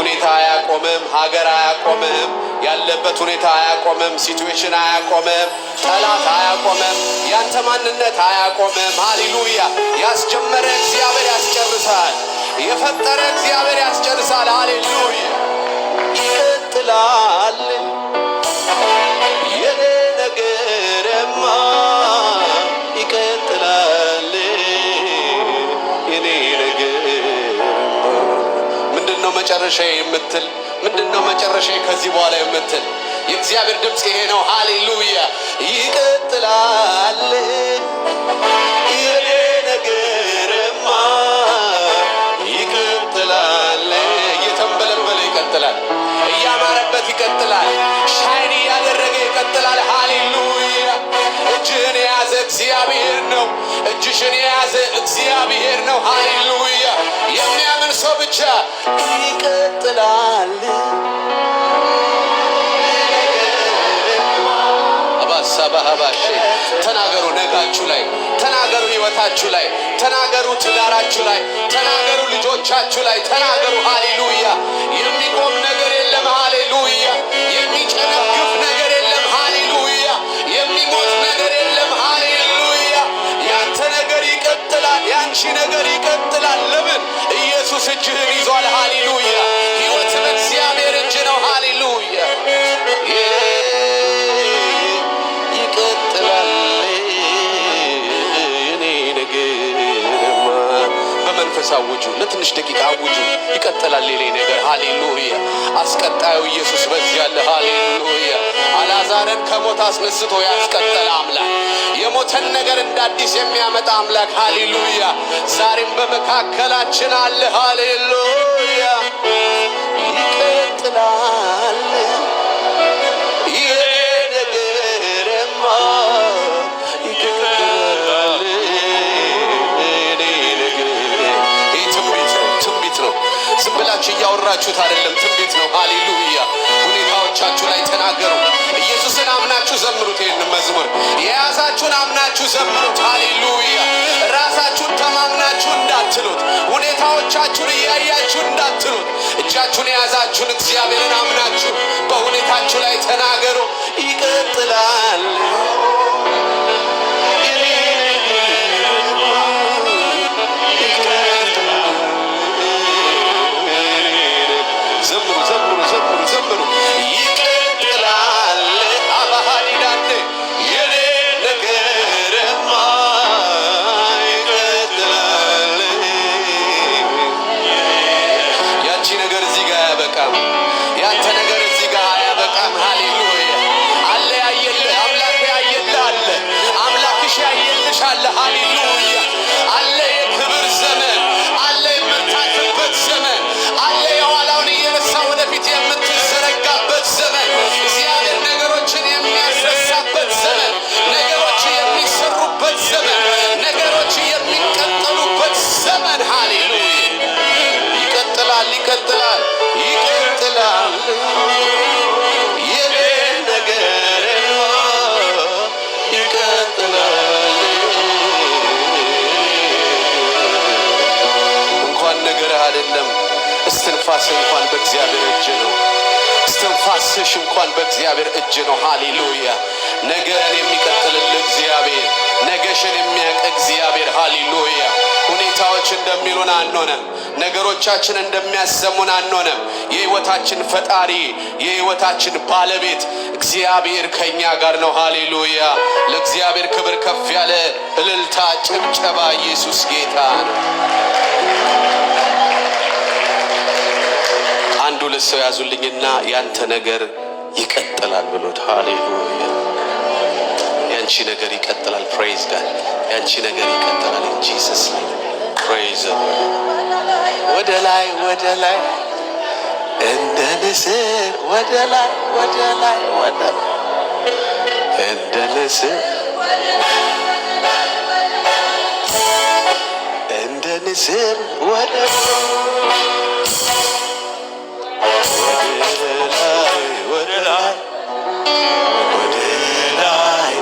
ሁኔታ አያቆምም። ሀገር አያቆምም። ያለበት ሁኔታ አያቆምም። Situation አያቆምም። ጠላት አያቆምም። ያንተ ማንነት አያቆምም። ሃሌሉያ! ያስጀመረ እግዚአብሔር ያስጨርሳል። የፈጠረ እግዚአብሔር ያስጨርሳል። ሃሌሉያ! ይቀጥላል የኔ ነገርማ፣ ይቀጥላል የኔ ነገርማ። ምንድን ነው መጨረሻ የምትል? ምንድን ነው መጨረሻ ከዚህ በኋላ የምትል? የእግዚአብሔር ድምፅ ይሄ ነው። ሃሌሉያ! ይቀጥላል የኔ ነገርማ፣ ይቀጥላል። እየተንበለበለ ይቀጥላል። እያማረበት ይቀጥላል። Shine እያደረገ ይቀጥላል። ሃሌሉያ! እጅህን የያዘ እግዚአብሔር ነው። እጅሽን የያዘ እግዚአብሔር ነው። ሃሌሉያ! የሚያምን ሰው ብቻ ይቀጥላል። አባሳባሀባሼ፣ ተናገሩ። ነጋችሁ ላይ ተናገሩ። ህይወታችሁ ላይ ተናገሩ። ትዳራችሁ ላይ ተናገሩ። ልጆቻችሁ ላይ ተናገሩ። ሃሌሉያ! የሚቆም ነገር የለም። ሃሌሉያ! የሚጨነግፍ ነገር የለም። ሃሌሉያ! የሚሞት ነገር የለም። ሃሌሉያ! ያንተ ነገር ይቀጥላል። ያንቺ ነገር ይቀጥላል። ለምን? ኢየሱስ እጅህን ይዟል። ሃሌሉያ! ህይወት በእግዚአብሔር እጅ ነው። ሃሌሉያ! ይቀጥላል የኔ ነገርማ። በመንፈስ አውጁ። ለትንሽ ደቂቃ አውጁ። ይቀጥላል የኔ ነገር። ሃሌሉያ! አስቀጣዩ ኢየሱስ በዚህ ያለ። ሃሌሉያ! አልዓዛርን ከሞት አስነስቶ ያስቀጠለ አምላክ፣ የሞተን ነገር እንደ አዲስ የሚያመጣ አምላክ፣ ሃሌሉያ፣ ዛሬም በመካከላችን አለ። ሃሌሉያ! ይቀጥላል የኔ ነገርማ፣ ይቀጥላል የኔ ነገር። ይህ ትንቢት ነው፣ ትንቢት ነው። ዝም ብላችሁ እያወራችሁት አይደለም፣ ትንቢት ነው። ሃሌሉያ! ሁኔታዎቻችሁ ላይ ተናገሩ። ኢየሱስን አምናችሁ ዘምሩት። ይህን መዝሙር የያዛችሁን አምናችሁ ዘምሩት። ሃሌሉያ! ራሳችሁን ተማምናችሁ እንዳትሉት፣ ሁኔታዎቻችሁን እያያችሁ እንዳትሉት፣ እጃችሁን የያዛችሁን እግዚአብሔርን አምናችሁ በሁኔታችሁ ላይ ተናገሩ። ይቀጥላል የኔ ነገርማ፣ ይቀጥላል። ዘምሩ፣ ዘምሩ፣ ዘምሩ፣ ዘምሩ። ይቀጥላል። አባሃዲዳኔ፣ የኔ ነገርማ ይቀጥላል። ያንቺ ነገር እዚህ ጋር አያበቃም። ያንተ ነገር እዚህ ጋር አያበቃም። ሃሌሉያ! አለ፣ ያየልህ አምላክ ያየልህ አለ። አምላክሽ ያየልሽ አለ። ሃሌሉያ! አለ፣ የክብር ዘመን አለ፣ የምታልፍበት ዘመን አለ፣ የኋላውን እየረሳ ወደፊት የምትዘረጋበት ዘመን፣ እግዚአብሔር ነገሮችን የሚያስረሳበት ዘመን፣ ነገሮች የሚሰሩበት ዘመን፣ ነገሮች የሚቀጥሉበት ዘመን። ሃሌሉያ! ይቀጥላል፣ ይቀጥላል፣ ይቀጥላል የኔ ነገር ይቀጥላል። እንኳን ነገርህ አይደለም፣ እስትንፋስ እንኳን በእግዚአብሔር እጅ ነው። እስትንፋስሽ እንኳን በእግዚአብሔር እጅ ነው። ሃሌሉያ! ነገርን የሚቀጥልልህ እግዚአብሔር፣ ነገሽን የሚያውቅ እግዚአብሔር። ሃሌሉያ! ሁኔታዎች እንደሚሉን አንሆንም። ነገሮቻችን እንደሚያሰሙን አንሆንም። የሕይወታችን ፈጣሪ፣ የሕይወታችን ባለቤት እግዚአብሔር ከኛ ጋር ነው። ሃሌሉያ! ለእግዚአብሔር ክብር ከፍ ያለ እልልታ፣ ጭብጨባ። ኢየሱስ ጌታ ነው። አንድ ሁለት ሰው ያዙልኝና ያንተ ነገር ይቀጥላል በሉት። ሃሌሉያ! ያንቺ ነገር ይቀጥላል። Praise God! ያንቺ ነገር ይቀጥላል። In Jesus name, praise። ወደ ላይ፣ ወደ ላይ፣ እንደ ንስር ወደ ላይ፣ ወደ ላይ፣ ወደ ላይ፣ እንደ ንስር፣ እንደ ንስር ወደ ላይ፣ ወደ ላይ፣ ወደ ላይ፣ ወደ ላይ፣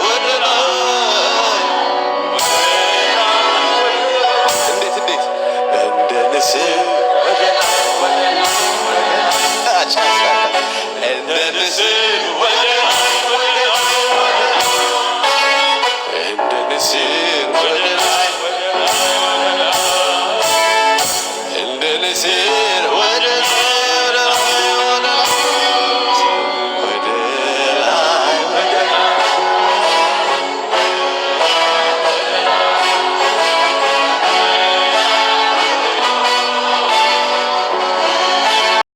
ወደ ላይ። እንዴት እንዴት? ስም።